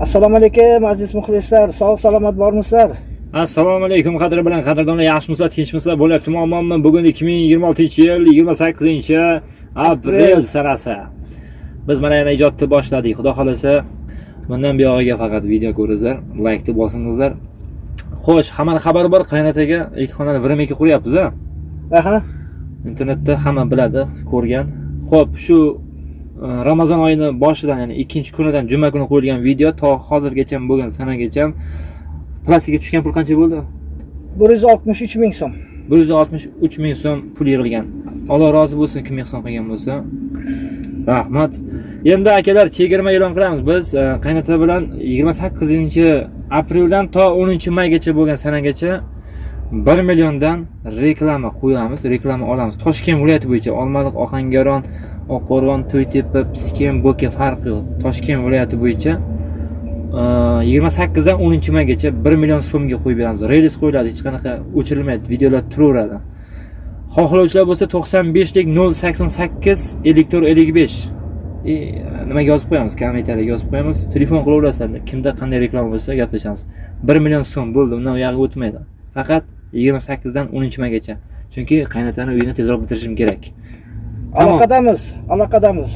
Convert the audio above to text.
Assalomu alaykum, aziz muxlislar, sog' salomat bormisizlar? Assalomu alaykum, qadri bilan qadrdonlar, yaxshimisizlar, tinchmisizlar? Bo'lyaptimi, omonmi? Bugun 2026-yil 28 aprel sanasi. Biz mana yana ijodni boshladik. Xudo xolasa, bundan buyog'iga faqat video ko'ringizlar, laykni bosingizlar. Xo'sh, hammani xabari bor, qaynataga ikki xonali временка quryapmiz, a? Aha. Internetda hamma biladi, ko'rgan. Xo'p, shu Ramazon oyini boshidan, ya'ni ikkinchi kunidan, juma kuni qo'yilgan video to hozirgacha bo'lgan sanagacha plastikka tushgan pul qancha bo'ldi? 163 ming so'm. 163 ming so'm pul yig'ilgan. Alloh rozi bo'lsin, kim ehson qilgan bo'lsa. Rahmat. Endi, akalar, chegirma e'lon qilamiz. Biz qaynota bilan 28 apreldan to 10 maygacha bo'lgan sanagacha 1 milliondan reklama qo'yamiz, reklama olamiz. Toshkent viloyati bo'yicha Olmaliq, Ohangaron, Oqqo'rg'on, To'ytepa, Piskent, Bo'ka, farqi yo'q. Toshkent viloyati bo'yicha 28 dan 10 maygacha 1 million so'mga qo'yib beramiz. Reels qo'yiladi, hech qanaqa o'chirilmaydi, videolar turaveradi. Xohlovchilar bo'lsa, 95 lik 088 54 55 nimaga yozib qo'yamiz, kommentariyaga yozib qo'yamiz. Telefon qilaverasizlar, kimda qanday reklama bo'lsa, gaplashamiz. 1 million so'm bo'ldi, undan uyog'iga o'tmaydi. Faqat 28 dan 10 maygacha. Chunki qaynotani uyini tezroq bitirishim kerak. Tamom. Aloqadamiz, aloqadamiz.